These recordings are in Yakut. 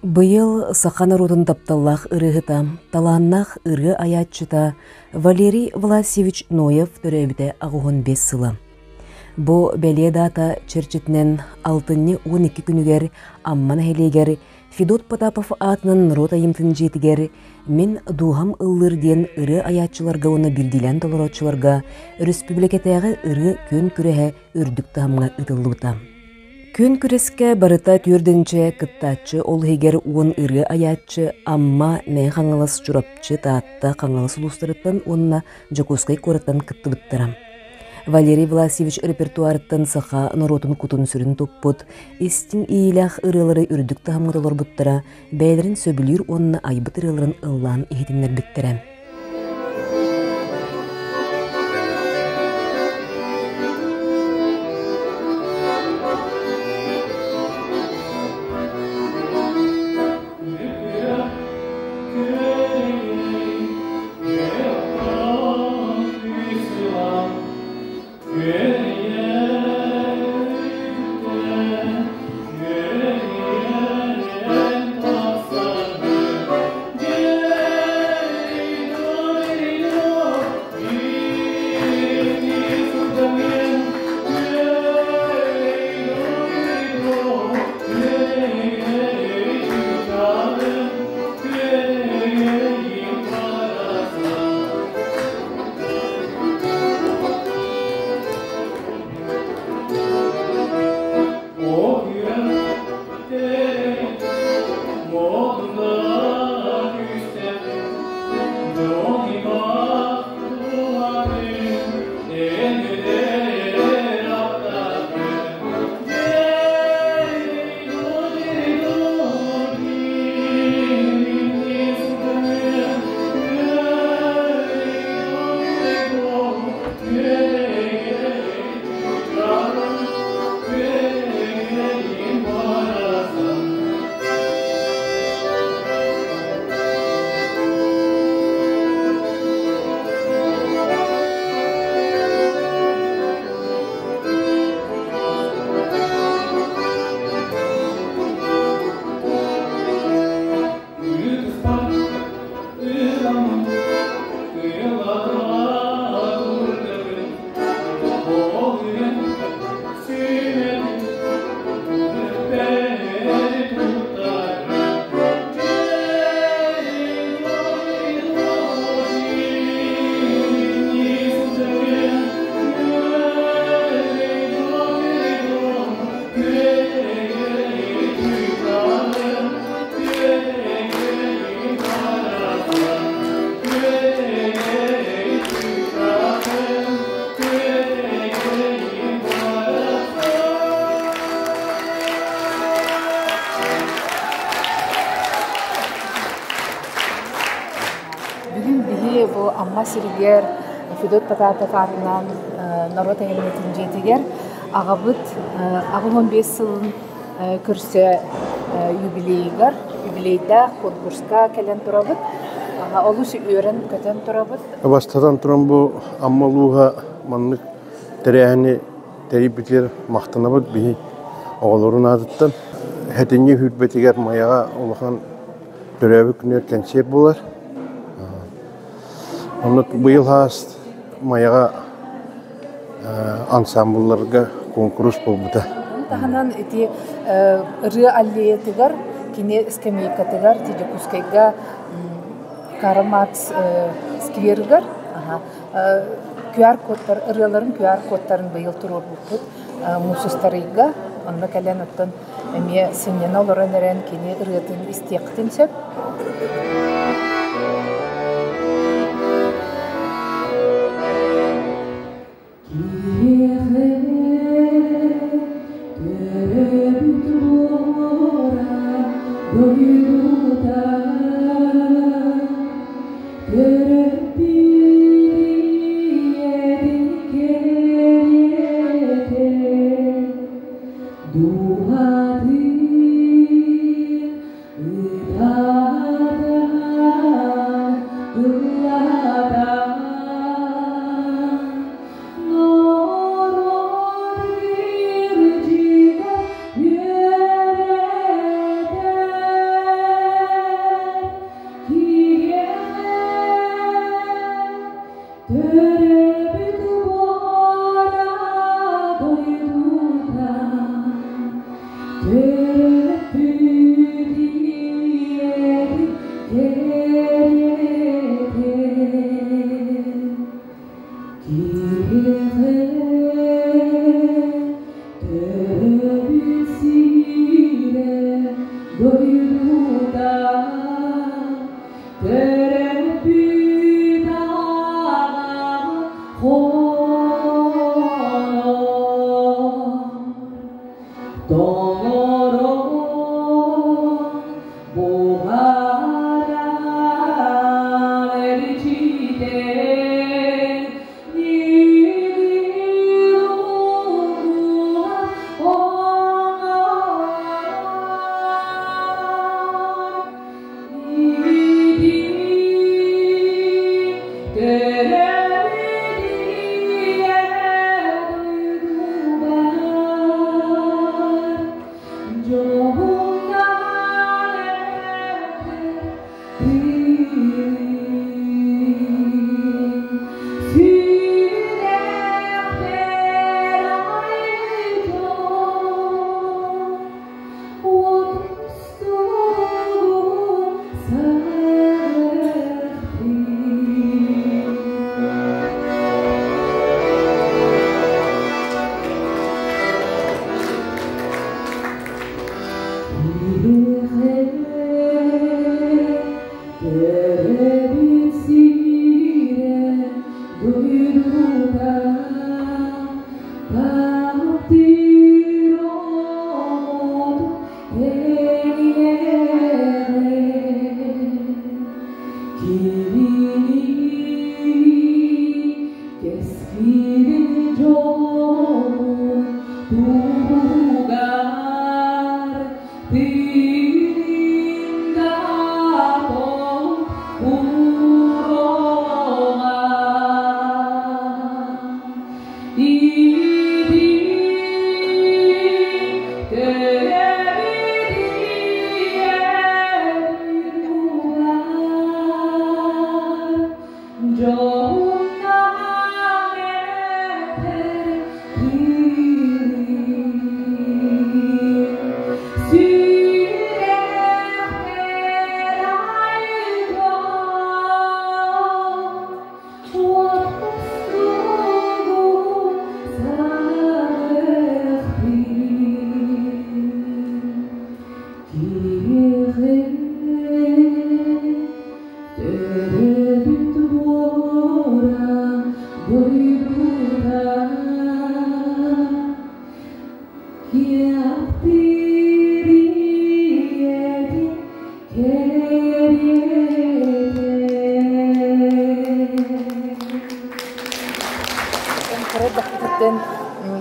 Быйыл саха норуотун тапталлаах ырыаһыта, талааннаах ырыа айааччыта Валерий Власьевич Ноев төрөөбүтэ 85 сыла. Бу бэлиэ даата чэрчитинэн алтынньы 12 күнүгэр Амма нэһилиэгэр Федот Потапов аатынан норуот айымтын дьиэтигэр «Мин дууһам ыллыыр» диэн ырыа айааччыларга уонна биирдиилээн толорооччуларга өрөспүүбүлүкэтээҕи ырыа күөн күрэһэ үрдүк таһымҥа ыытыллыбыта. Күөн күрэскэ барыта түөрдүнчэ кыттааччы, ол иһигэр уон ырыа айааччы Амма, Мэҥэ Хаҥалас, Чурапчы, Таатта, Хаҥалас улуустарыттан уонна Дьокуускай куораттан кыттыбыттара. Валерий Власьевич репертуарыттан саха норуотун кутун-сүрүн туппут, истиҥ иилээх ырыалары үрдүк таһымҥа толорбуттара, бэйэлэрин сөбүлүүр уонна айбыт ырыаларын ыллаан иһитиннэрбиттэрэ. Бүгүн биһи бу Амма сиригэр Федот Потапов аатынан норуот айымньытын дьиэтигэр аҕабыт 85 сылын көрсө юбилейыгар юбилейдаах конкурска кэлэн турабыт. Олус үөрэн-көтөн турабыт. Бастатан туран бу Амма улууһа маннык тэрээһини тэрийбитигэр махтанабыт биһи оҕолорун аатыттан. Хэтинньи сүүрбэтигэр Майаҕа улахан төрөөбүт күнүгэр кэнсиэр буолар. Онно быйыл хаас Майаҕа ансаамбылларга куонкурус буолбута. Ону таһынан ити ырыа аллеятыгар кини скамейкатыгар Дьокуускайга Карл Маркс скверыгар QR-кодтар ырыаларын QR-кодтарын быйыл туруорбуппут муус устарыйга онно кэлэн оттон эмиэ сынньана олорон эрэн кини ырыатын истиэххитин сөп.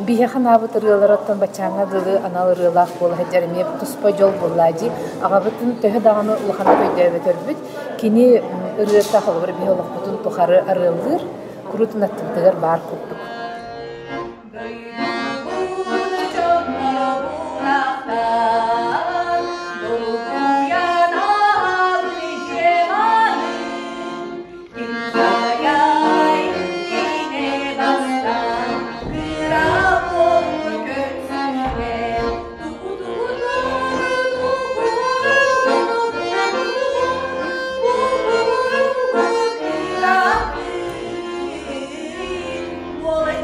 Биһиэхэ ырыаларыттан баччааҥҥа дылы анал ырыалаах буола сылдьар эмиэ туспа дьол буоллаа дии. Аҕабытын төһө даҕаны улаханнык өйдөөбөтөрбүт, кини ырыата холобура биһи олохпутун тухары арыаллыыр, куруутун аттыбытыгар баар курдук. Well,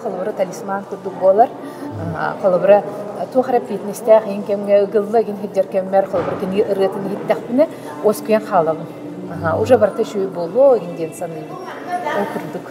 холобура талисман курдук буолар. Холобура туох эрэ эппиэтинэстээх иһин кэмҥэ ыгылла игин сылдьар кэммэр холобура кини ырыатын иһиттэхпинэ уоскуйан хаалабын. Уже барыта үчүгэй буолуо игин диэн саныыбын. Ол курдук.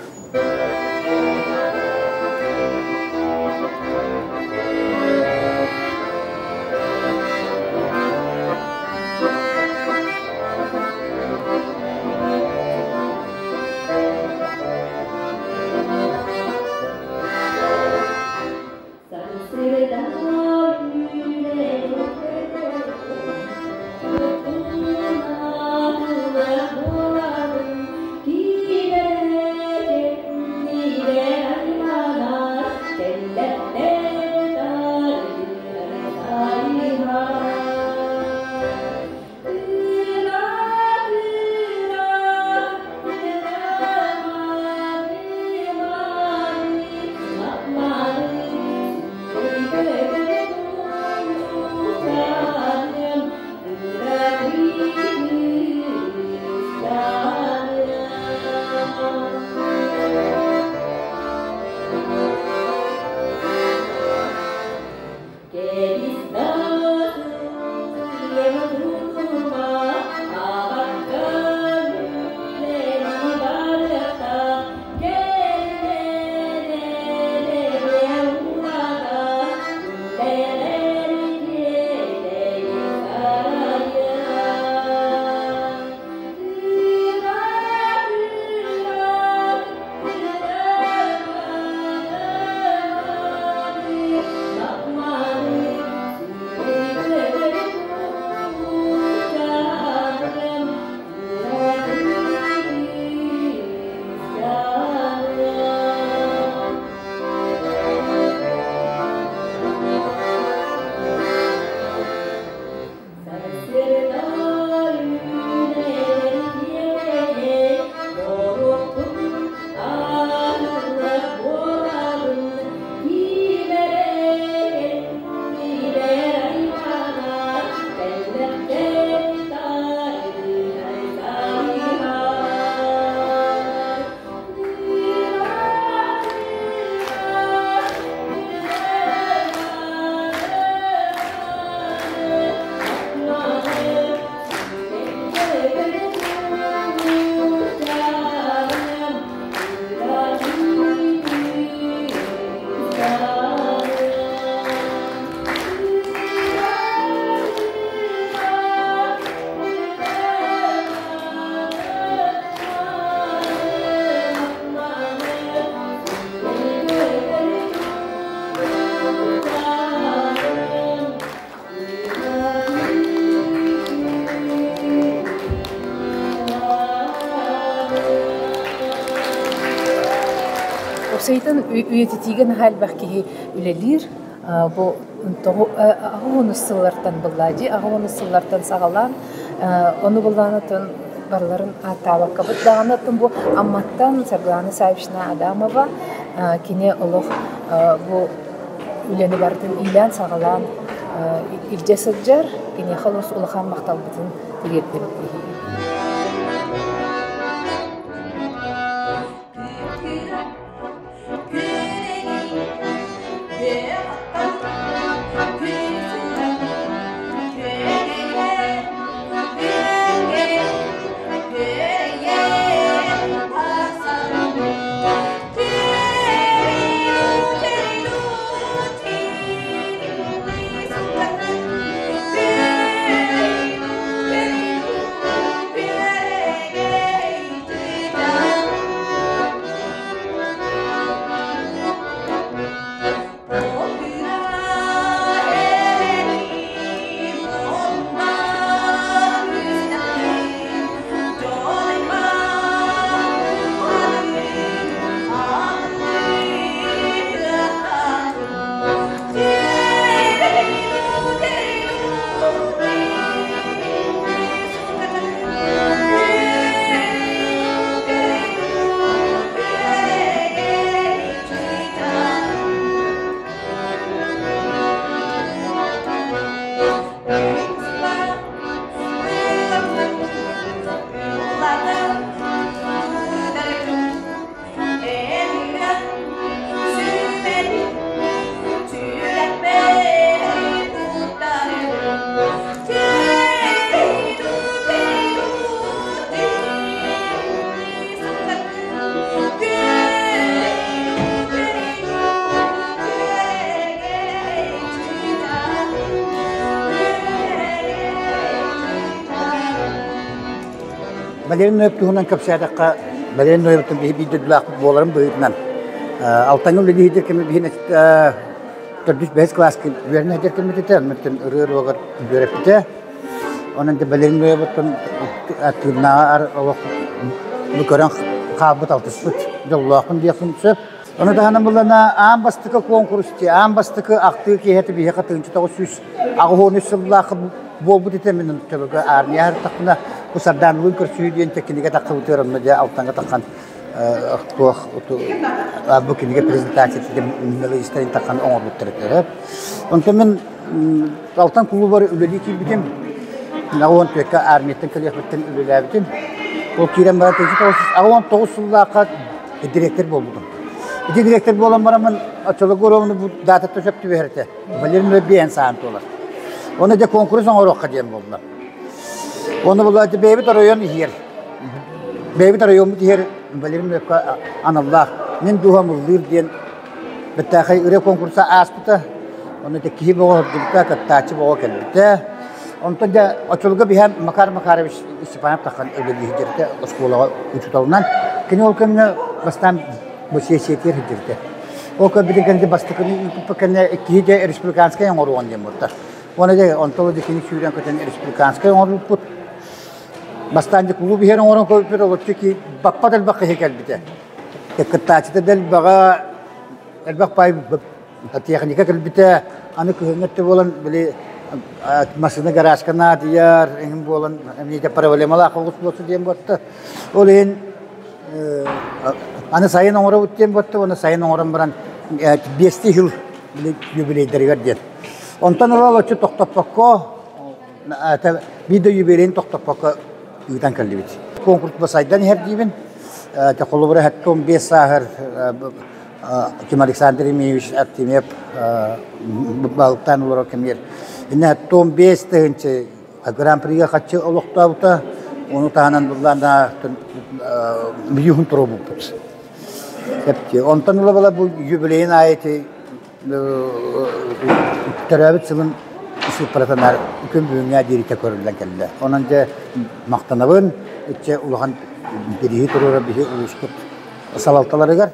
Уопсайынан үйэтитиигэ наһаа элбэх киһи үлэлиир. Бу аҕа сыллартан буллаа дии, аҕа сыллартан саҕалаан ону буллаан барыларын ааттаабаккабыт даҕаны оттон бу Амматтан Саргылана Саввична Адамова кини олох бу үлэни барытын иилээн-саҕалаан илдьэ сылдьар, киниэхэ олус улахан махталбытын тириэрдэбит биһиги. Валерий Ноев туһунан кэпсээтэххэ, Валерий Ноевтан биһи биир дойдулаахпыт буоларын быһыытынан Алтаҥҥа үлэлиир кэми биһин төрдүс бэһис кылааска үөрэнэ сылдьар кэммит этэ, оннуттан ырыа уруогар үөрэппитэ. Онон дьэ Валерий Ноевыттан тыыннааҕар олох бу көрөн хаалбыт алтыспыт дьоллоохпун диэхпин сөп. Ону таһынан буллана аан бастакы куонкурус аан бастакы ахтыы киэһэтэ биһиэхэ 1983 сыллаах буолбут этэ мин төбөгө армия артахпына бу Сардаанылыын көрсүһүү диэн кинигэ таххыбытыгар онно дьэ Алтаҥҥа таххан туох бу кинигэ презентациятын мелодистарын таххан оҥорбуттар этэ. Онтон мин Алтан кулуубар үлэлии киирбитим. 14-кэ армияттан кэлиэхпиттэн үлэлээбитим. Ол киирэн баран 19 сыллаахха директор буолбутум. Ити директор буолан бараммын оччолорго уровны бу датата сөп түбэһэр этэ. Валерий Мөбиэн саан туолар. Оны дьэ конкурс оҥоруохха диэн буолла. Оны була бэйэбит оройуон иһиэр. Бэйэбит оройуоммут иһэр Валерий Мөбкө аналлаах Мин дууһам ыллыыр диэн бэттээхэй ырыа конкурса ааспыта. Оны те киһи боҕо сылдьыбыта, кыттааччы боҕо кэлбитэ. Онтон дьэ оччолорго биһэм Макар Макарович Степанов таххан үлэлииһдэртэ оскуолаҕа учууталынан. Кини ол кэмҥэ бастаан бу сиэссийэтигэр сылдьыбыта. Ол көрбүтүн кэннэ бастакыны ыыппыппыт кэннэ киһи дьэ республиканскай оҥоруон диэн буолта. Уонна дьэ онтон дьэ кини сүүрэн көтөн республиканскай оҥорбуппут. Бастаан дьэ кулууп иһэр оҥорон көрбүппүт олоччу ки баппат элбэх киһи кэлбитэ. Кыттааччыта да элбэҕэ элбэх пай Техника кэлбитэ, аны кыһыҥҥы өттө буолан, били массыына гаражка наадыйар, эҥин буолан, эмиэ проблемалаах оҕус буолсу диэн буолта. Ол иһин аны сайын оҥоробут диэн буолта, уонна сайын оҥорон баран биэстии жыл били юбилейдарыгар диэн. Онтон ыла олоччу тохтоппокко, биир да юбилейин тохтоппокко ыытан кэллибит. Конкурс сайдан иһэр диибин. Холобура, 75 сааһар Ким Александр Емельевич Артемьев балыктаан олорор кэмигэр иннэ том 5 тыһыынча гран-прига хаччы олохтообута, ону таһынан буллаана миллион туруобуппут. Онтон ыла була бу юбилейин аайы төрөөбүт сылын сыыппаратанаар күн бүгүҥҥэ диэритэ көрүллэн кэллэ. Онон дьэ махтанабын, иччэ улахан бирииһи туруора биһи улууспут салалталарыгар.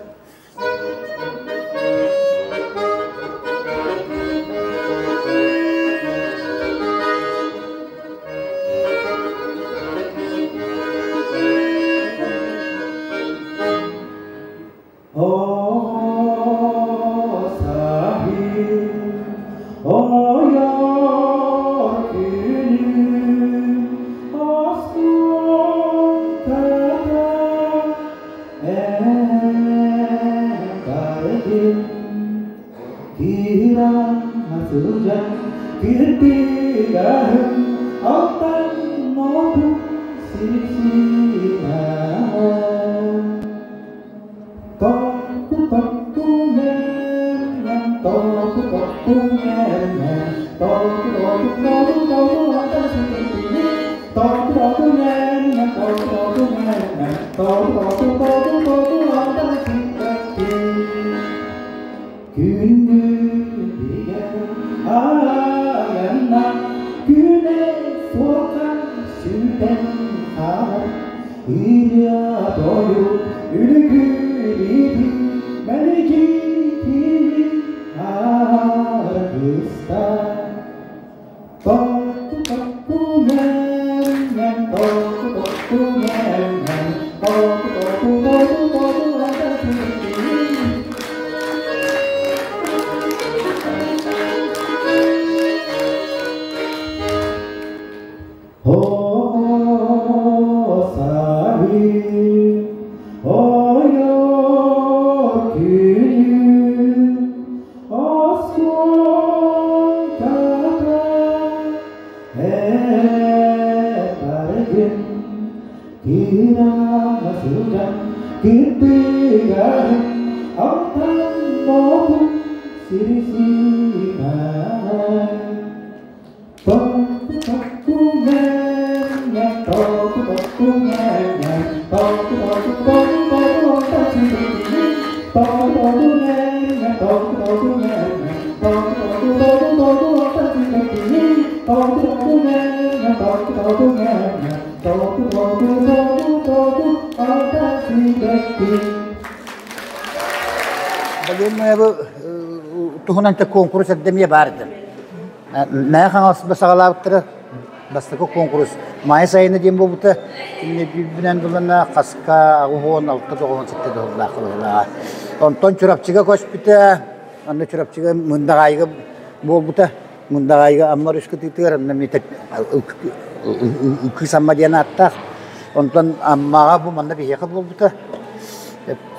Балиэннайабы туһунан те куонкурус эрдэ эмиэ баар этэ. Мэҥэ Хаҥалас саҕалаабыттара бастакы куонкурус Маайа сайына диэн буолбута. Инньэ биирбинэн булана хаска 86 97 дьыллаах быһыылааҕа. Онтон Чурапчыга көспүтэ. Онно Чурапчыга Мындаҕаайыга буолбута. Мындаҕаайыга Амма өрүс кытыытыгар онно эмиэ Кыыс Амма диэн ааттаах. Онтон Аммаҕа бу манна биһиэхэ буолбута.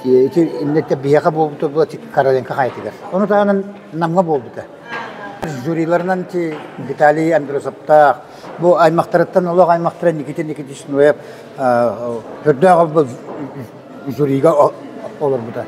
Ити иннэтэ биһиэхэ буолбута була Короленко хайатыгар. Ону таһынан Намҥа буолбута. Жюриларынан Виталий Андросовтаах, бу аймахтарыттан олох аймахтара Никита Никитич Ноев өрдөөх жюрига олорбута.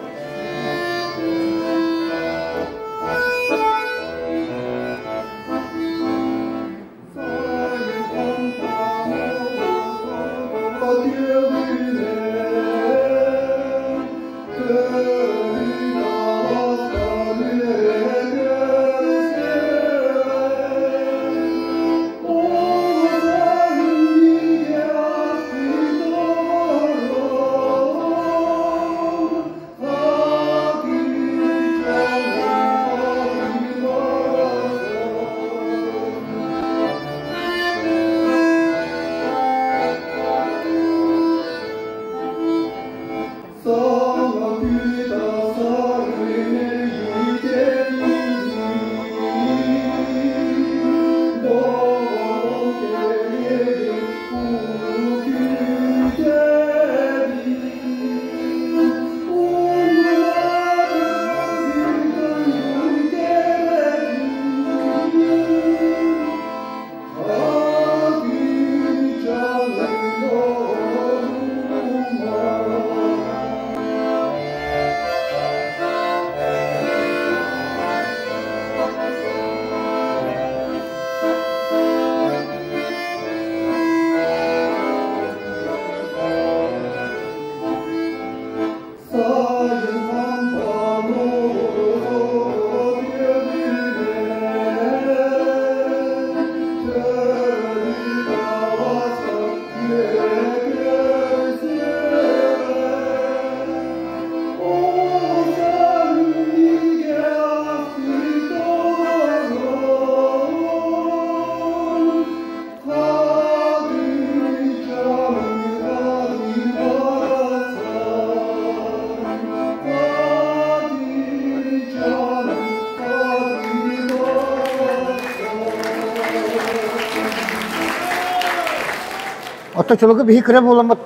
Оттон чулугу биһи кыра буоламмыт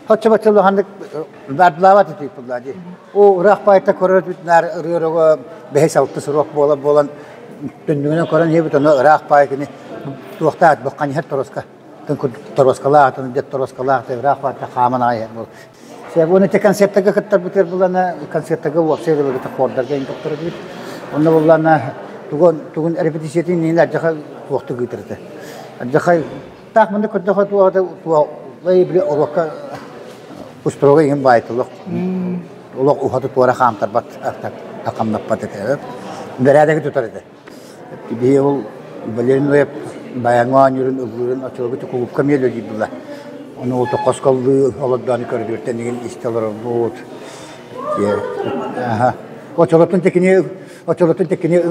оччо-бачча улаханнык баардлаабат этибит буоллаа дии. О ыраах баайта көрөр наар ырыарого бэһис-алты срок буола буолан түннүгүнэн көрөн иһэбит ону ыраах баай кини туохтаат бу ханьыһар торуоска тын курдук торуоскалаах атын дет торуоскалаах ыраах баайта хааман аҕай иһэр буол. Уонна те концертарга кыттарбытыгар булана концертарга уопсай дылыгыта хордарга ин доктор эбит. Онно буллана тугун тугун репетициятын нин ардьаха туохтук ыытырды. Ардьаха таах мында көрдөхө туоҕата туолай били олохка устуруга иһин баайтылык олох ухаты туора хаамтарбат акамнаппат этэ. Бэрээдэги тутар этэ. Биһи ол Валерий баяҥҥа оонньуурун ыллыырын оччолорго кулуупка эмиэ үлэлиир буолла. Ону ол токосколлуу олордоон көрдүртэн игин истэ олорорбут. Оччолортон текини оччолортон текини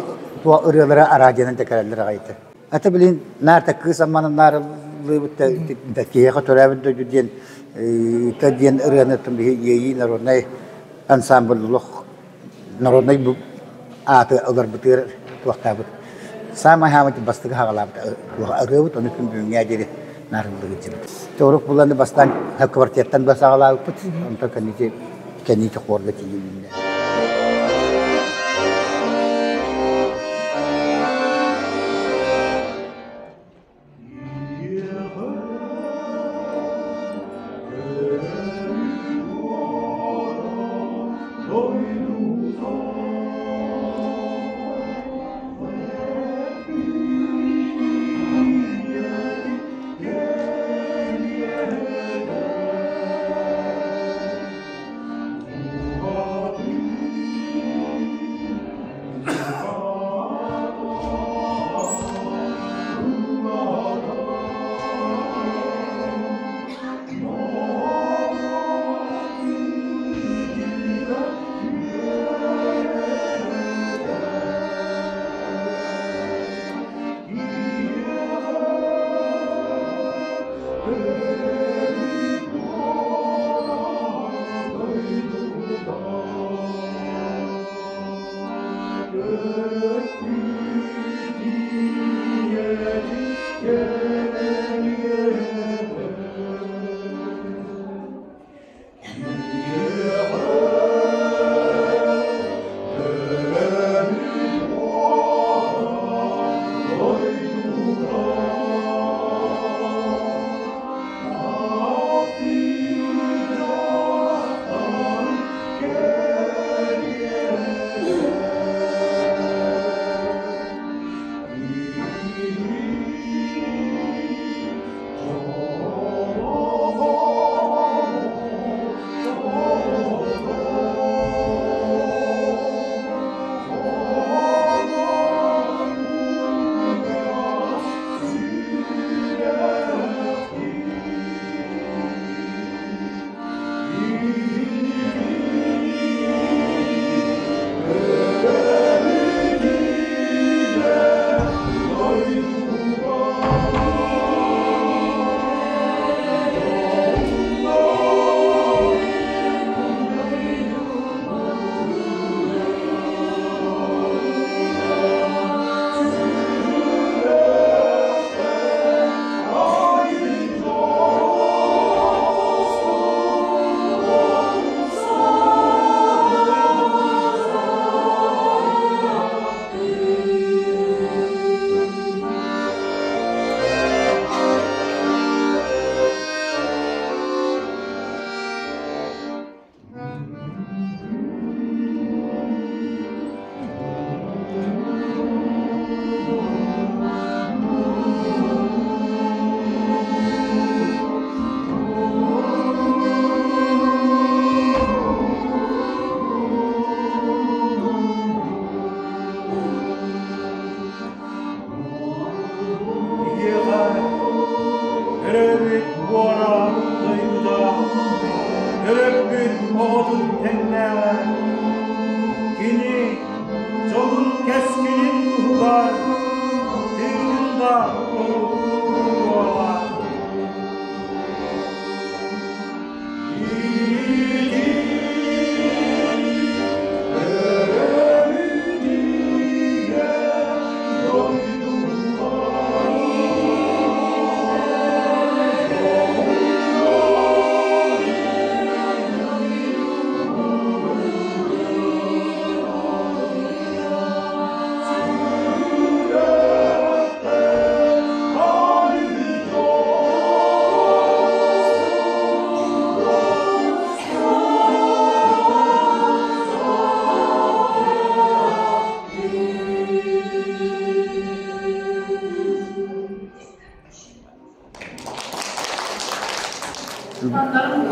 туа ырыалара араадьыйанан тэкэрэллэр аҕайты. Ата билин наар та кыыс амманын наарыллыыбыт да киһиэхэ төрөөбүт дойду диэн та диэн ырыаны биһи иэйии народнай ансамбль олох народнай ааты ыларбытыгар туохтаабыт саамай хаамыт бастакы хаҕалаабыт ырыабыт ону күн бүгүҥҥэ диэри наарыллыгыт Торук буланы бастаан квартираттан бас аҕалаабыппыт онтон кэнники кэнники хуорга тиийэн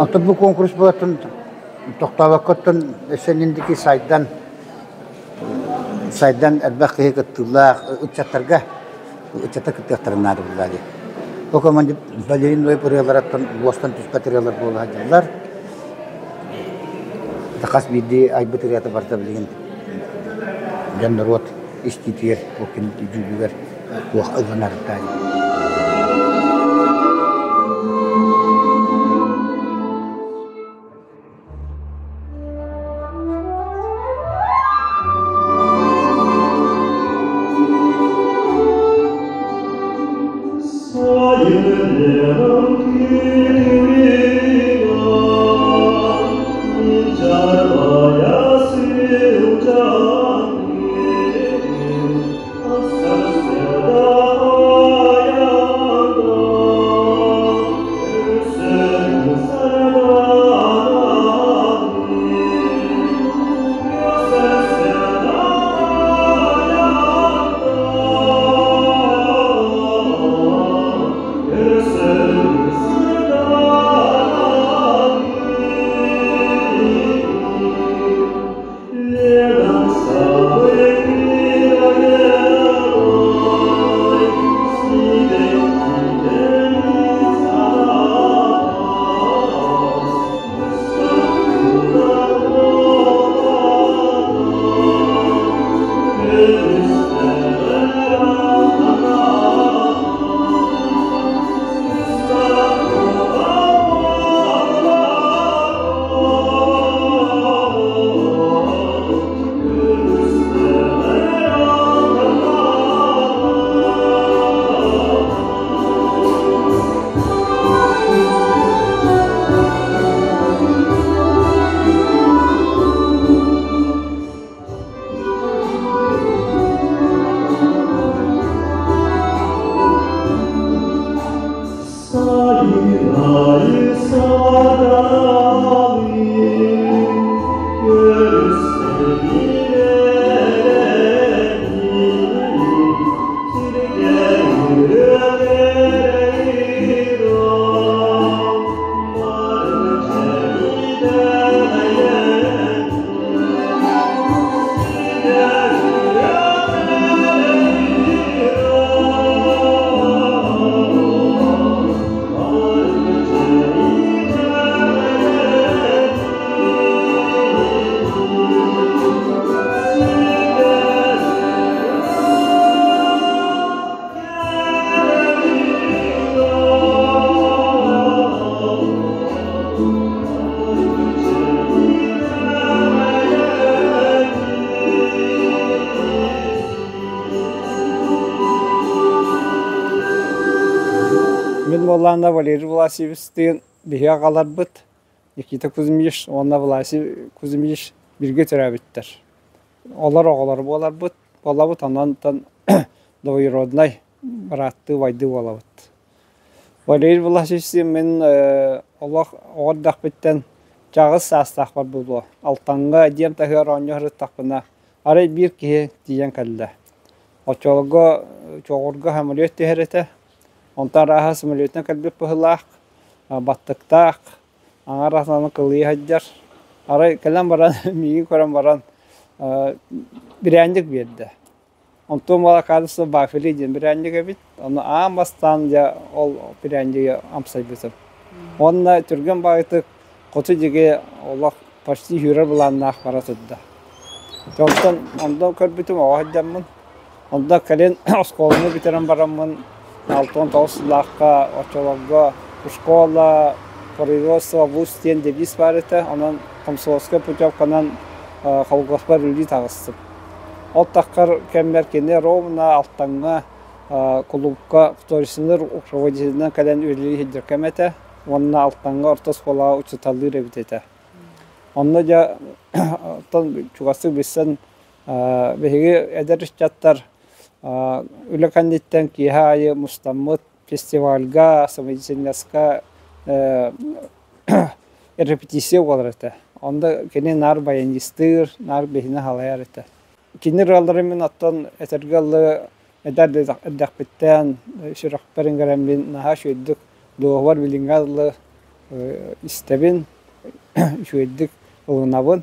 Оттон бу конкурс буолатын тохтообоккоттон өссө индики сайдан сайдан элбэх киһи кыттыылаах ыччаттарга ыччаттар кыттыахтарын наада буолла дии. Бу команде Валерий Ноев ырыаларыттан уостан түспэт ырыалар буола сылдьаллар. Хас биирдии айбыт ырыата барыта билигин дьон норуот истиитигэр, бу күн дьүүлүгэр туох ылынарытай. буоллаҕына Валерий Власьевичтыын биһиги аҕаларбыт Никита Кузьмич уонна Власий Кузьмич бииргэ төрөөбүттэр. Олор оҕолоро буоларбыт, буолабыт, онон двоюроднай бырааттыы убайдыы буолабыт. Валерий Власьевич мин олох оҕо эрдэхпиттэн чаҕыс саастаахпар буолуо, Алтаҥҥа диэн таһыгар оонньуу сырыттахпына, арай биир киһи тиийэн кэллэ. Оччолорго Чоҕурга самолет түһэр этэ, онтон арааһа самолетунан кэлбит быһыылаах, баттыктаах, аҥар атаҕын кылыйа сылдьар. Арай кэлэн баран, миигин көрөн баран, бирээнньик биэрдэ. Онтон оказывается вафели диэн бирээнньик эбит. Ону аан бастаан дьэ ол бирээнньиги амсайбытым. Уонна түргэн баҕайытык хоту диэки олох почти сүүрэр былааннаах бара турда. Онтон онно көрбүтүм оҕо сылдьаммын. Онно кэлин оскуоланы бүтэрэн бараммын 69 сыллаахха оччолорго школа производства вуз диэн девиз баар этэ. Онон комсомольскай путевканан колхозпар үлэлии таҕыстым. Ол таххар кэммэр кини ровно Алтаҥҥа кулуупка художественнай руководителинэн кэлэн үлэлии сылдьар кэм этэ уонна Алтаҥҥа орто оскуолаҕа учууталлыыр эбит этэ. Онно дьэ оттон чугастык билсэн биһиги эдэр ыччаттар үлэ кэнниттэн киэһэ аайы мустаммыт фестивальга, самодеятельноска репетиция буолар этэ. Онно кини наар баянистыыр, наар биһини халайар этэ. Кини ырыаларын мин оттон этэргэ дылы эдэр эрдэхпиттэн сүрэхпэр иҥэрэммин наһаа үчүгэйдик дуоһубар билиҥҥэ дылы истэбин, үчүгэйдик ылынабын.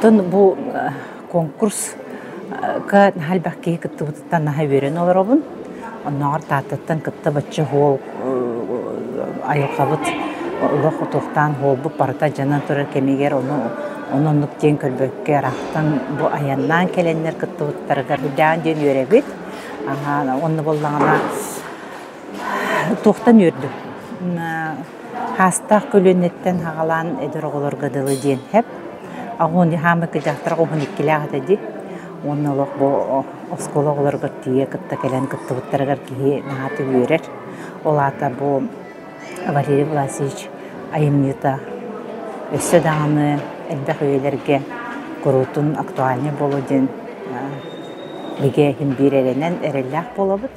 Оттон бу конкурска наһаа элбэх киһи кыттыбытыттан наһаа үөрэн олоробун. Оннооҕор Тааттаттан кытта бачча уол айылҕабыт олох отуохтаан уолбут барыта дьанан турар кэмигэр ону оннук диэн көрбөккө ыраахтан бу айаннаан кэлэннэр кыттыбыттарыгар үрдээн диэн үөрэбит. Онно буоллаҕына туохтан үөрдүм? Хаастаах көлүөнэттэн аҕалаан эдэр оҕолорго дылы диэн сөп. Оҕуон хаамы кыдьаахтара уһун иккилээх этэ дии. Уонна олох бу оскуола оҕолоругар тиийэ кытта кэлэн кыттыбыттарыгар киһи наһаа үөрэр. Ол аата бу Валерий Власович айымньыта өссө даҕаны элбэх үйэлэргэ куруутун актуальнай буолуо диэн бигэ иһин биир эрэнэн эрэллээх буолабыт.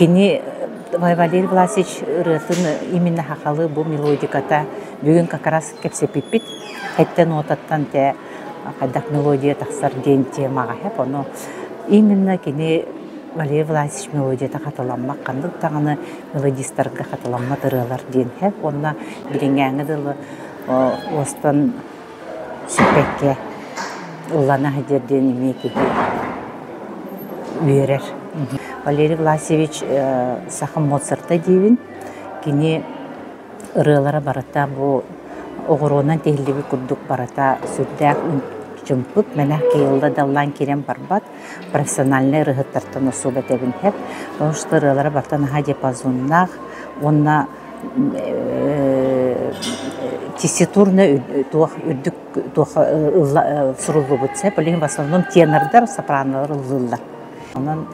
Кини Валерий Власович ырыатын именно хахалы бу мелодиката бүгүн как раз кэпсэппиппит. Хэттэн уотаттан те хайдах мелодия тахсар диэн темаҕа хэп ону именно кини Валерий Власович мелодията хатыламмат ханнык даҕаны мелодистарга хатыламмат ырыалар диэн хэп уонна билиҥҥээҥҥи дылы уостан сүппэккэ ыллана сылдьар диэн эмиэ киһи үөрэр. Валерий Власьевич саха Моцарта диибин. Кини ырыалара барыта бу оҕуруонан тиһиллибит курдук барыта сүрдээх чымпык, мэнэх кыйылла даллаан киирэн барбат профессиональнай ырыаһыттартан особо этэбин сөп. Потому что ырыалара барыта наһаа диапазоннаах уонна тесситурно туох үрдүк туох суруллубут сөп. Ол иһин в основном тенордар, сопранолар ыллыыллар. Онон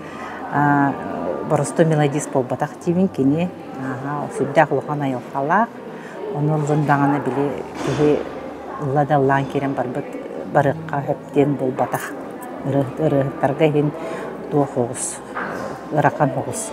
боростуой мелодист буолбатах диибин кини сүрдээх улахан айылҕалаах. Ону ыллын даҕаны били киһи ылла да ыллаан киирэн барбыт барыахха сөп диэн буолбатах. Ырыаһыттарга иһин туох оҕус ыарахан оҕус.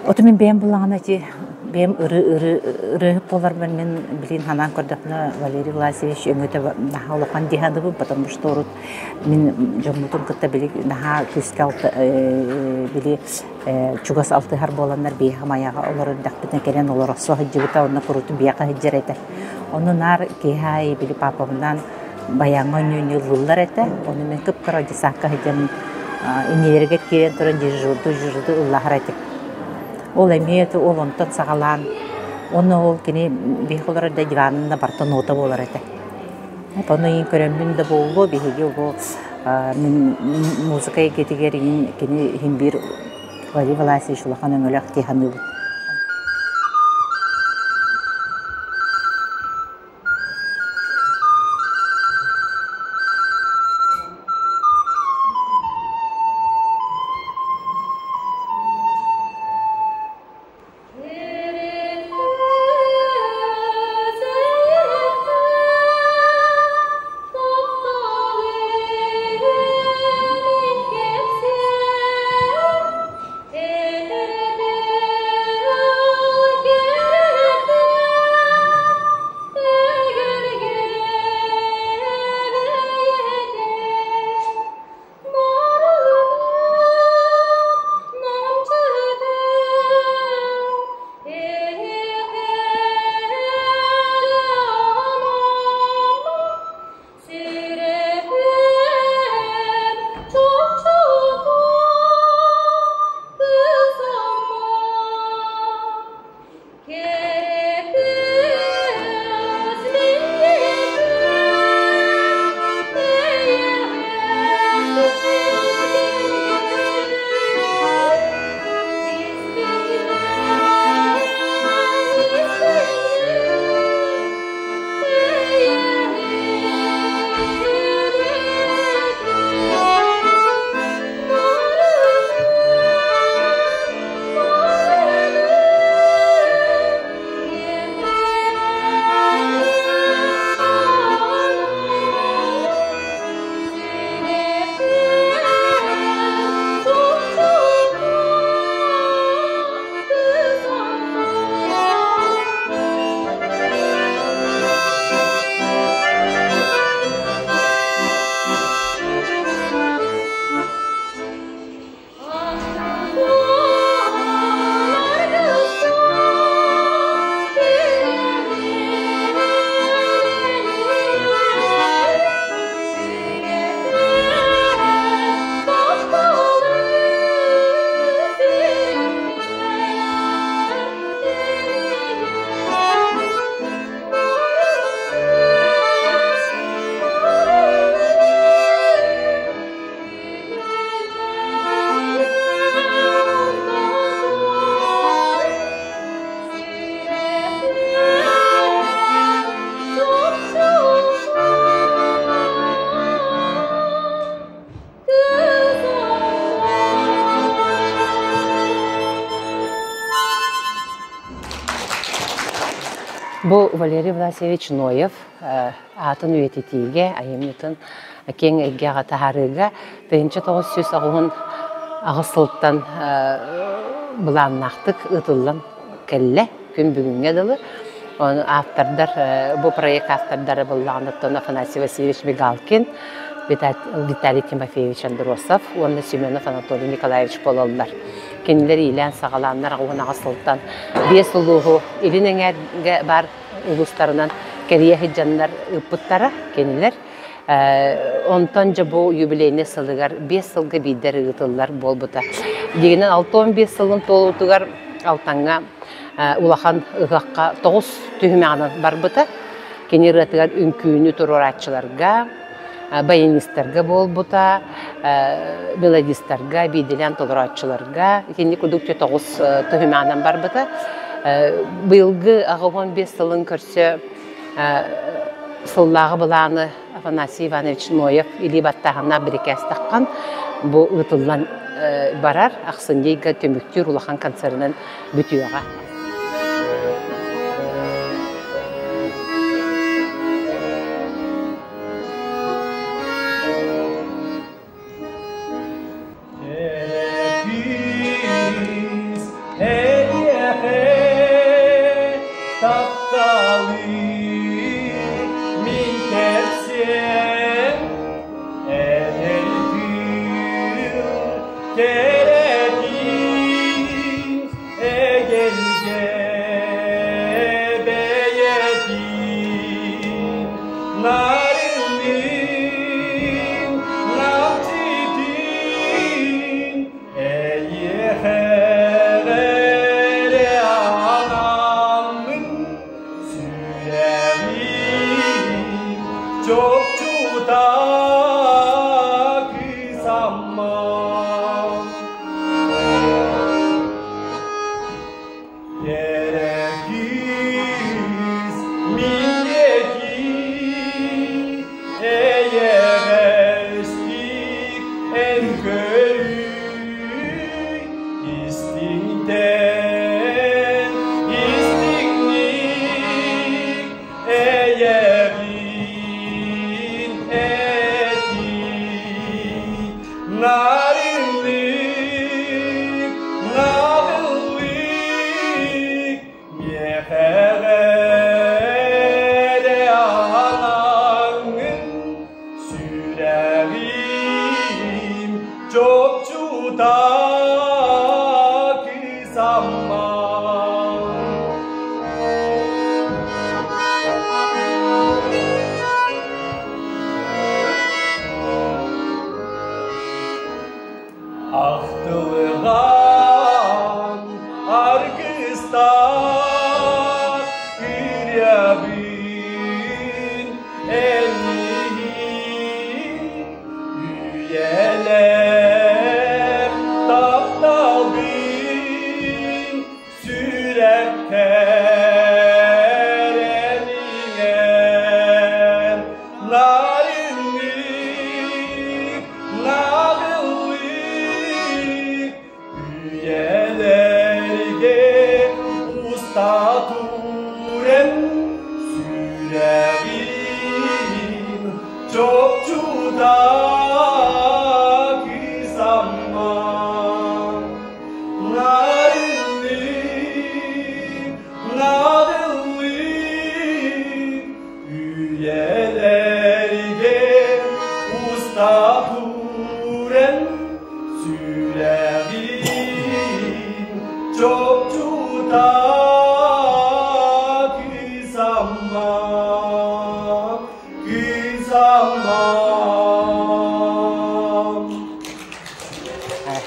Оту мин бэйэм буллаҕына ити бэйэм ыры ыры ырыаһыт буоларбын мин билин ханаан көрдөхпүнэ Валерий Власьевич өҥөтө наһаа улахан дии саныыбын, потому что урут мин дьоммутун кытта били наһаа күүскэ били чугас алтыһар буоланнар биһиэхэ Майаҕа олорор эрдэхпитинэ кэлэн олорсо сылдьыбыта уонна куруутун биһиэхэ сылдьар этэ. Ону наар киэһэ аайы били папабынаан баяҥҥа оонньуу ыллыыллар этэ. Ону мин кып-кыра десакка сылдьан иннилэригэр киирэн туран дежурду дежурду ыллаһар этим. Ол эмиэ ол онтон саҕалаан уонна ол кини биһиэхэ олорор да диванын да барыта нота буолар этэ. Ону иин көрөммүн да буолуо биһиги бу мин музыка эйгэтигэр иин кини иһин биир Владимир Власьевич улахан өҥөлөөх дии саныыбын. Бу Валерий Власьевич Ноев аатын үйэтитиигэ, айымньытын киэҥ эйгэҕэ таһаарыыга 1998 сылтан былааннаахтык ыытыллан кэллэ күн бүгүҥҥэ дылы. Ону автордар, бу проект автордара буоллаҕына Афанасий Васильевич Мигалкин, Виталий Тимофеевич Андросов уонна Семенов Анатолий Николаевич буолаллар. Кинилэр иилээн-саҕалааннар 18 сылтан биэс улууһу илин эҥээргэ баар улуустарынан кэрийэ сылдьаннар ыыппыттара кинилэр. Онтон дьэ бу юбилейный сылыгар биэс сылга биирдэр ыытыллар буолбута. Дигинэн 65 сылын туолуутугар Алтаҥҥа улахан ыһыахха тоҕус түһүмэҕинэн барбыта. Кини ырыатыгар үҥкүүнү туруорааччыларга, баянистарга буолбута, мелодистарга, биирдилээн толорооччуларга итинник курдук тоҕус түһүмэҕинэн барбыта. Быйылгы 85 сылын көрсө Сыллааҕы былааны Афанасий Иванович Ноев илии баттааһыннаах бирикээс таххан бу ыытыллан барар. Ахсынньы ыйга түмүктүүр улахан концерынан бүтүөҕэ.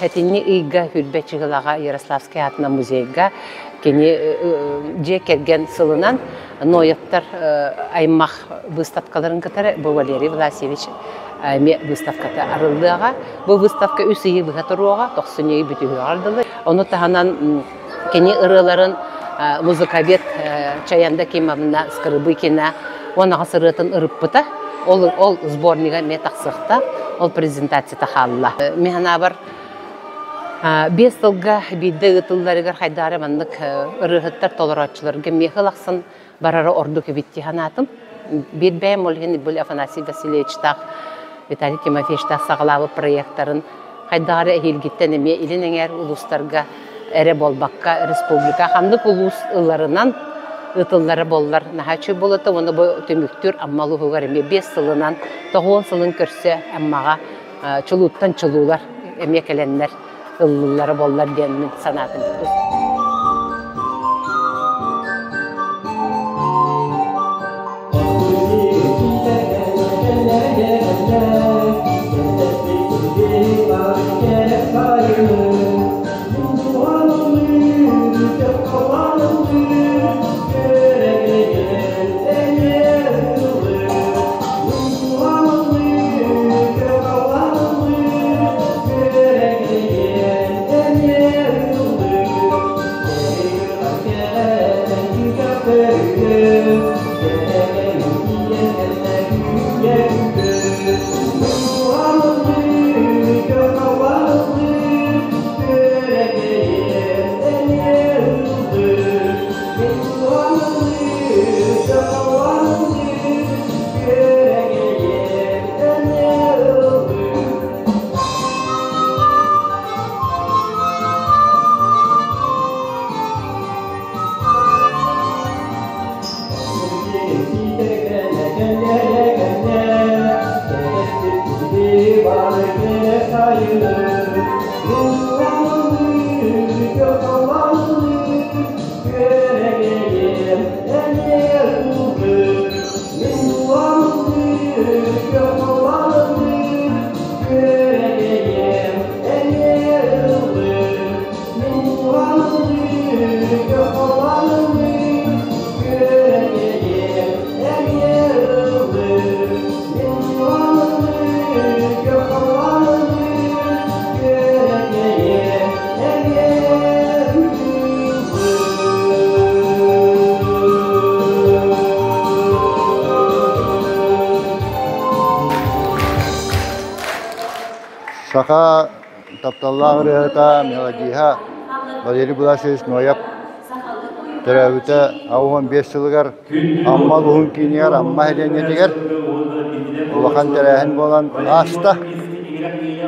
Хэтинни ыйга Хүрбэ Чыгылаҕа Ярославскай аатынан музейга кини дьиэ кэргэн сылынан Ноевтар аймах выставкаларын кытары бу Валерий Власьевич эмиэ выставката арыллыаҕа. Бу выставка үс ыйы быһа туруоҕа, тохсунньу ый бүтүһүөҕэр дылы. Ону таһынан кини ырыаларын музыковед Чаянда Кимовна Скрыбыкина 18 ырыатын ырыппыта. Ол, ол сборнига эмиэ тахсыахта, ол презентацията хаалла. Мин санаабар, 5 сылга биирдэ ыытылларыгар хайдаары маннык ырыаһыттар толорооччуларга миэхэ ылахсан барара ордук эбит дии санаатым. Биир бэйэм ол иһин били Афанасий Васильевичтаах Виталий Тимофеевичтаах саҕалаабыт проекттарын хайдах эрэ эһиилгиттэн эмиэ илин эҥээр улуустарга эрэ буолбакка республика ханнык улуус ыларынан ыытыллара буоллар наһаа үчүгэй буолуо уонна бу түмүктүүр Амма улууһугар эмиэ 5 сылынан 90 сылын көрсө Аммаҕа чулууттан чулуулар эмиэ кэлэннэр ыллыллара буоллар диэн мин санаатым. Саха тапталлаах ырыаһыта, мелодиһа Валерий Власович Ноев төрөөбүтэ 85 сылыгар Амма улууһун киинигэр Амма сэлиэнньэтигэр улахан тэрээһин буолан ааста.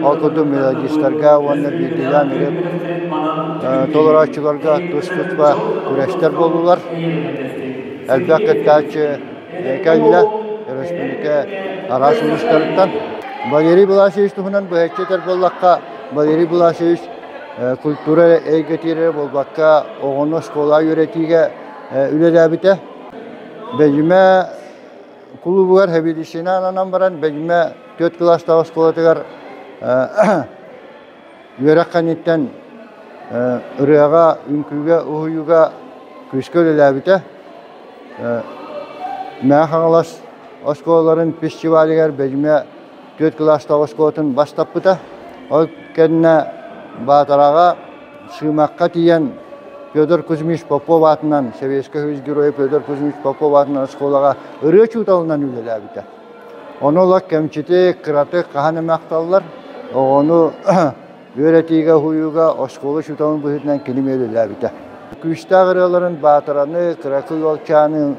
Ол курдук мелодистарга уонна биирдиилээн ырыа толорооччуларга тус-туспа күрэстэр буоллулар. Элбэх кыттааччы кэллэ өрөспүүбүлүкэ араас улуустарыттан. Валерий Власович туһунан быһаччы этэр буоллахха, Валерий Власович культура эйгэтигэр буолбакка, оҕону оскуолаҕа үөрэтиигэ үлэлээбитэ. Бэдьимэ кулуубугар сэбиэдиссэйинэн ананан баран, Бэдьимэ түөрт кылаастаах оскуолатыгар үөрэх кэнниттэн ырыаҕа, үҥкүүгэ, уһуйууга күүскэ үлэлээбитэ. Мэҥэ Хаҥалас оскуолаларын фестивалыгар Бэдьимэ түөрт кылаастаах оскуолатын бастаппыта. Ол кэннэ Баатараҕа Сыымахха тиийэн Федор Кузьмич Попов аатынан, Советскай Союз Геройа Федор Кузьмич Попов аатынан оскуолаҕа ырыа учууталынан үлэлээбитэ. Ону ыла кэмчити, кыратык хаһан эмэ ахталлар. Оҕону үөрэтиигэ, уһуйууга оскуола учууталын быһыытынан кини эмиэ үлэлээбитэ. Күүстээх ырыаларын Баатараны, Кыракый уолчааны,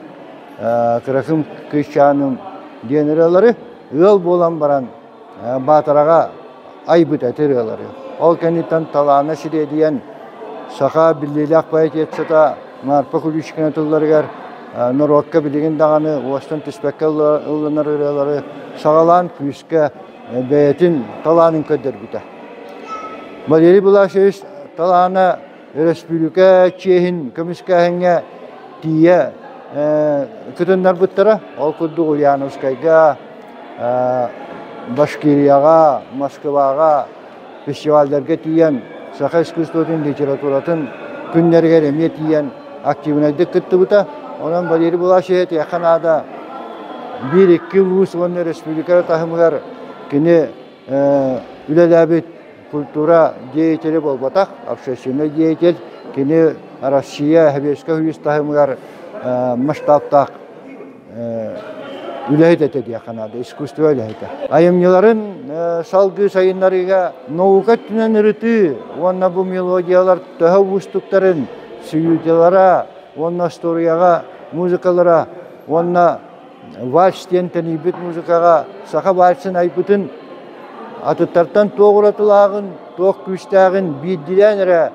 Кыракым кыысчааным диэн ырыалары ыал буолан баран Баатараҕа айбыт эти ырыалары. Ол кэнниттэн талаана сириэдийэн саха биллиилээх поэтессата Марфа Куличкина тылларыгар норуокка билигин даҕаны уостан түспэккэ ылланар ырыалары саҕалаан күүскэ бэйэтин талаанын көрдөрбүтэ. Валерий Власович талаана өрөспүүбүлүкэ чиэһин көмүскээһиҥҥэ тиийэ кытыннарбыттара. Ол курдук Ульяновскайга, Башкирияҕа, Москваҕа фестивалларга тиийэн саха искусствотын, литературатын күннэригэр эмиэ тиийэн активнайдык кыттыбыта. Онон Валерий Власович этиэххэ наада, биир-икки улуус уонна республика таһымыгар кини үлэлээбит культура деятелэ буолбатах, общественный деятель. Кини Россия Советскай Союз таһымыгар масштабтаах үлэһит этэ диэххэ наада, искусство үлэһитэ. Айымньыларын салгыы сайыннарыыга наука өттүнэн ырытыы уонна бу мелодиялар төһө уустуктарын, сюиталара уонна остуоруйаҕа музыкалара уонна вальс диэн тэнийбит музыкаҕа саха вальсын айбытын атыттартан туох уратылааҕын, туох күүстээҕин биирдиилээн эрэ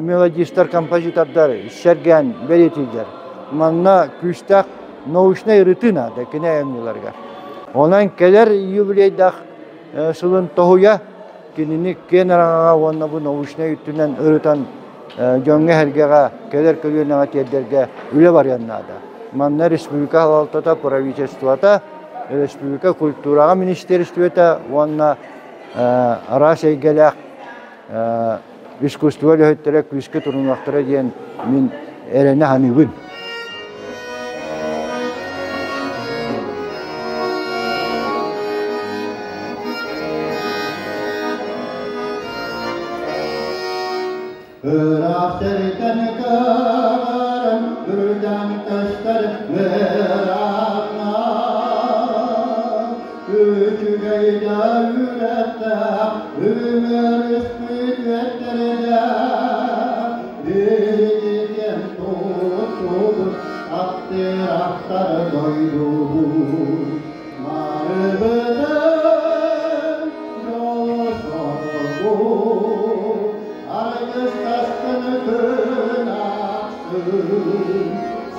мелодистар, композитордар сэргээн бэлиэтииллэр. Манна күүстээх научнай ырытыы наада кини айымньыларыгар. Онон кэлэр юбилейдаах сылын тоһуйа кинини киэн араҥаҕа уонна бу научнай өттүнэн ырытан дьоҥҥо-сэргэҕэ, кэлэр көлүөнэҕэ тиэрдэргэ үлэ барыан наада. Манна республика салалтата, правительствота, республика культураҕа министерствота уонна араас эйгэлээх искусство үлэһиттэрэ күүскэ турунуохтара диэн мин эрэнэ саныыбын. Ыраах сиртэн кыыран, үрдэн көстөр ыраахна. Үчүгэй да үрэхтээх, үмүрүспүт үөттэрдээх, биһиги туттубут аттыырахтар дойдубут. Барыбытын дьолу-соргу, аргыстастын күн ахсын,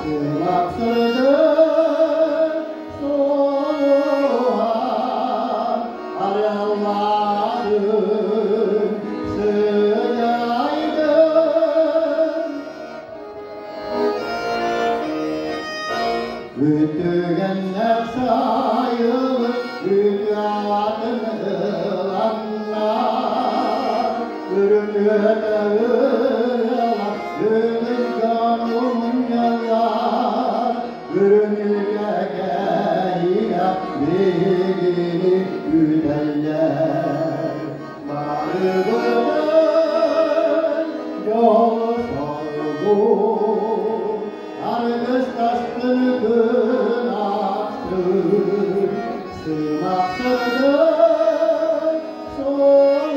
сылапсырдын суолуһан, арыаллаатын сыдьаайдын. Үтүгэннэх сайылык үтүө аатын ыланнар, Үрүҥүөтэ ырыалар үгүс дьону мунньаллар, Үрүҥүгэ кэһиилэ биһигини үтэллэр. Барыбытын дьолу-соргу Аргыстастын күн ахсын, сымахсырдын суолуһан,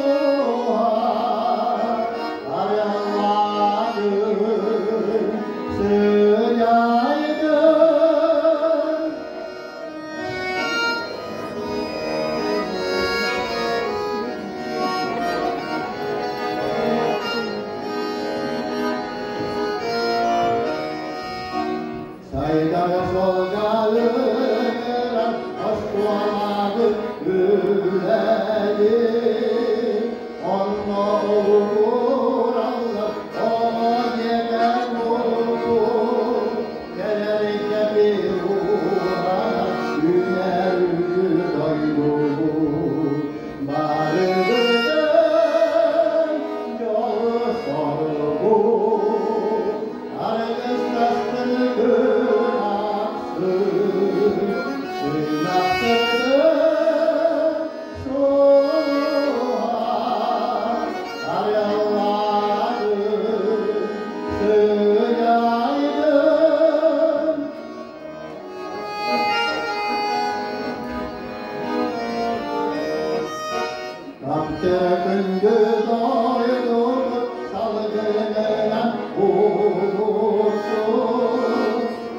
Күндү дойдубут салгынынан улуусу,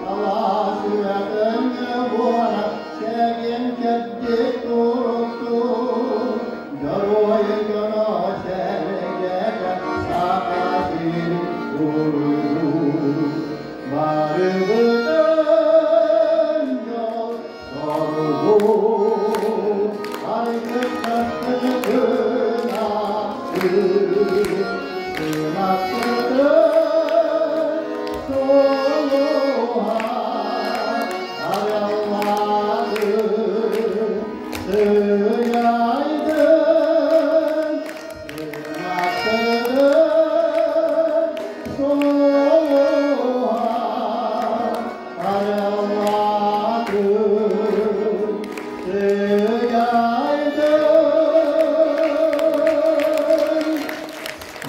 алаас үөтөҥ буора чэгиэн чэбдик туруктун, дьоруой дьоно сэргэтэ Саха сирин уруйдуур. Барыбытын дьол соргу, аргыстастын күн ахсын, сынаппытын сулуһа арыаллаатын сыйайдын, сынаппытын сулуһа арыаллаатын сыйайдын.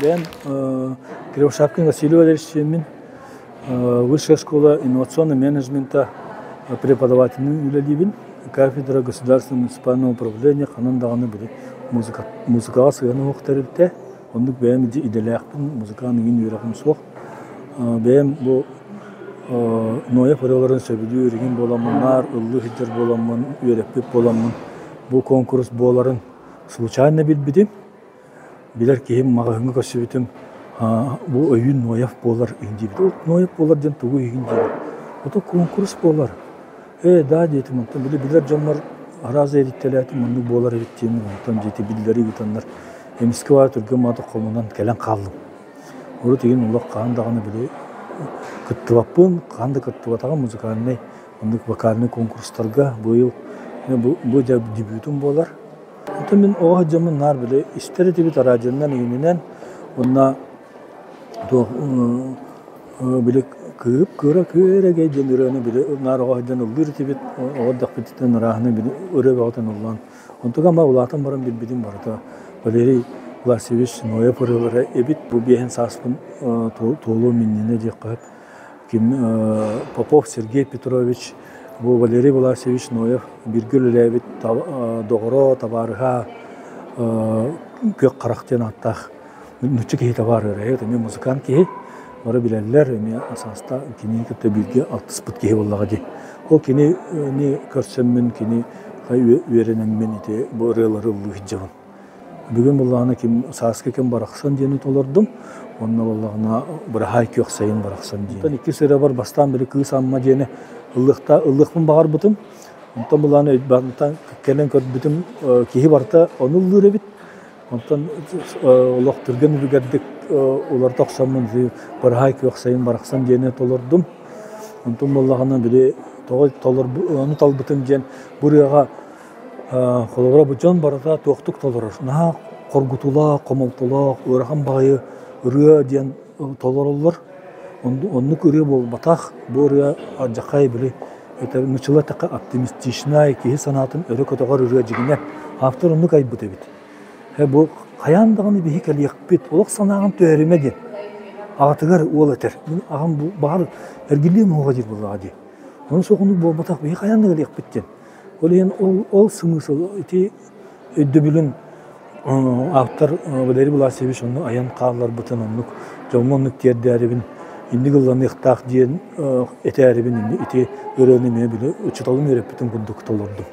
Бэйэм Кривошапкин Василий Валерьевич, Высшая школа инновационного менеджмента преподавателин үлэлиибин. Кафедра государственного муниципального управления ханан даҕаны били музыка музыкаҕа сыһыана суох тэрилтэ. Оннук бэйэм идэлээхпин, музыкаан иҥин үөрэҕим суох. Бэйэм бу Ноев ырыаларын сөбүлүүр игин буоламмын, наар ыллыы сылдьар буоламмын, үөрэппит буоламмын, бу конкурс буоларын случайно билбитим. Билэр киһим маҕаһыыҥҥа көрсүбүтүм, бу өйүүн Ноев буолар диэбит. Ол Ноев буолар диэн тугу иһигин диэбит. Ото конкурс буолар. Ээ, да диэтим, онтон били билэр дьоммор араас эриттэлээтим, оннук буолар эбит диэн, онтон диэти биллэри ыытаннар, эмискэ баар түргэн маата хомунан кэлэн хааллым. Урут игин олох хаһан даҕаны били кыттыбаппын, хаһан да кыттыбатаҕым музыкальнай, оннук вокальнай конкурстарга быйыл бу дьэ дебютум буолар. Онтон мин оҕо сылдьаммын наар били истэр этибит радионан иҥининэн уонна туох били кыып кыра күөрэгэй диэн ырыаны били наар оҕо сылдьан ыллыыр этибит, оҕо эрдэхпититтэн ырааһына били ырыа бөҕөтүн ыллаан. Онтуга ама улаатан баран билбитим барыта Валерий Власьевич Ноев ырыалара эбит. Бу биэһин сааспын туолуом иннинэ диэххэ сөп. Ким Попов Сергей Петрович, бу Валерий Власьевич Ноев бииргэ үлэлээбит доҕоро, табаарыһа Күөх Харах диэн ааттаах нуучча киһитэ баар ырыаһыт, эмиэ музыкант киһи. Бары билэллэр, эмиэ сааста кинини кытта бииргэ алтыспыт киһи буоллаҕа дии. Ол кинини көрсөммүн, кини үөрэнэммин ити бу ырыалары ыллыы сылдьабын. Бүгүн буоллаҕына ким сааскы кэм барахсан диэни толордум. Онно буоллаҕына быраһаай күөх сайын барахсан диэн. Икки сырабар бастаан били кыыс Амма диэни ыллыахта ыллыахпын баҕарбытым. Онтон булааны өйбантан кэлэн көрбүтүм киһи барыта ону ыллыыр эбит. Онтон олох түргэн үлүгэрдик уларыта охсоммун быраһаай күөх сайын барахсан диэни толордум. Онтон буоллаҕына били тоҕо ону талбытым диэн бу ырыаҕа Холобура, бу дьон барыта туохтук толорор. Наһаа хоргутуулаах, хомолтолоох, ыарахан баҕайы ырыа диэн толороллор. Оннук ырыа буолбатах. Бу ырыа алдьархай били нуччалыы эттэххэ оптимистичнай, киһи санаатын өрө көтөҕөр ырыа дьиҥинэн. Автор оннук айбыт эбит. Бу хайаан даҕаны биһи кэлиэхпит, олох санааҕын түһэримэ диэн. Аҕатыгар уол этэр. Мин аҕам бу баҕар эргиллиэм уоҕа диир буоллаҕа дии. Ону суох оннук буолбатах, биһи хайаан да кэлиэхпит диэн. Ол иһин ол смысл ити өйдөбүлүн автор Валерий Власьевич онну айан хаалларбытын оннук дьоҥҥо оннук тиэрдээрибин инник ылланыахтаах диэн этээрибин ити ырыаны эмиэ били учууталым үөрэппитин курдук толордум.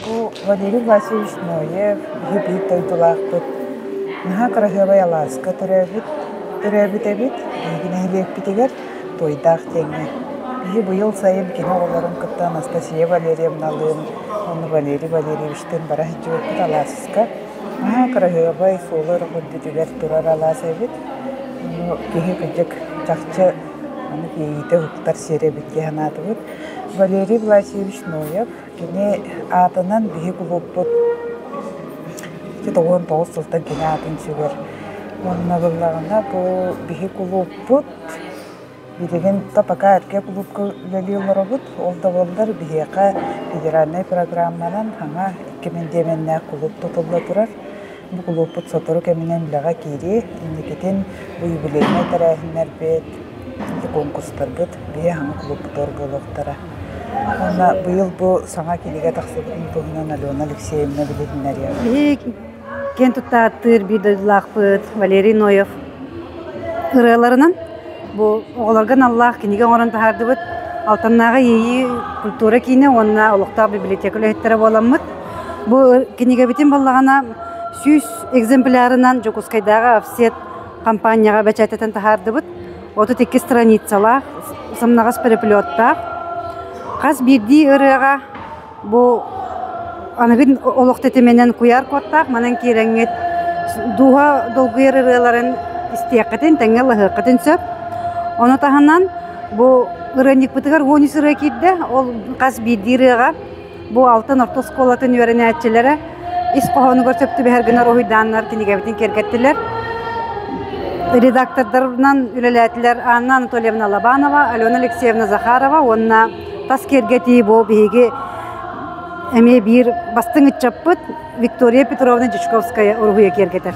Бу Валерий Власьевич Ноев биһи биир дойдулаахпыт. Наһаа кыраһыабай алааска төрөөбүт, төрөөбүт эбит. Биһиги нэһилиэкпитигэр Туойдаах диэҥҥэ. Биһи быйыл сайын кини оҕолорун кытта Анастасия Валерьевналыын уонна Валерий Валерьевичтыын бара сылдьыбыппыт алааска. Наһаа кыраһыабай суола өрөҕүрдүтүгэр турар алаас эбит. Ону киһи кырдьык чахчы аны иэйиитэ уһуктар сирэ эбит дии санаатыбыт. Валерий Власьевич Ноев кини аатынан биһи кулууппут 99 сылтан кини аатын сүгэр. Уонна буоллаҕына бу биһи кулууппут Билигин то пока эргэ кулуупка үлэлии олоробут. Ол да буоллар биһиэхэ федеральнай программанан саҥа 2000 диэмэннээх кулууп тутулла турар. Бу кулууппут сотору кэминэн үлэҕэ киириэ. Инникитин бу юбилейнай тэрээһиннэрбит, конкурстарбыт биһи саҥа кулууппутугар буолуохтара. Уонна быйыл бу саҥа кинигэ тахсыбытын туһунан Алена Алексеевна билиһиннэриэ. Биһиги киэн туттааттыыр биир дойдулаахпыт Валерий Ноев ырыаларынан бу оҕолорго аналлаах кинигэ оҥорон таһаардыбыт. Алтаннааҕы Иэйии культура киинэ уонна олохтоох библиотека үлэһиттэрэ буоламмыт. Бу кинигэбитин буоллаҕына 100 экземплярынан Дьокуускайдааҕы офсет компанияҕа бэчээттэтэн таһаардыбыт. 32 страницалаах, сымнаҕас переплеттаах. Хас биирдии ырыаҕа Бу аныгы олох тэтиминэн куйаар куоттаах, манан киирэҥҥит дууһа долгуйар ырыаларын истиэххитин, тэҥҥэ ыллаһыаххытын сөп. Ону таһынан бу ырыанньыкпытыгар 13 ырыа киирдэ. Ол хас биирдии ырыаҕа бу Алтан орто оскуолатын үөрэнээччилэрэ ис хоһоонугар сөп түбэһэр гына уруһуйдааннар кинигэбитин киэргэттилэр. Редактордарынан үлэлээтилэр Анна Анатольевна Лобанова, Алена Алексеевна Захарова уонна Тас киэргэтии бу биһиги эмиэ биир бастыҥ ыччаппыт Виктория Петровна Дьячковская уруһуйа киэргэтэр.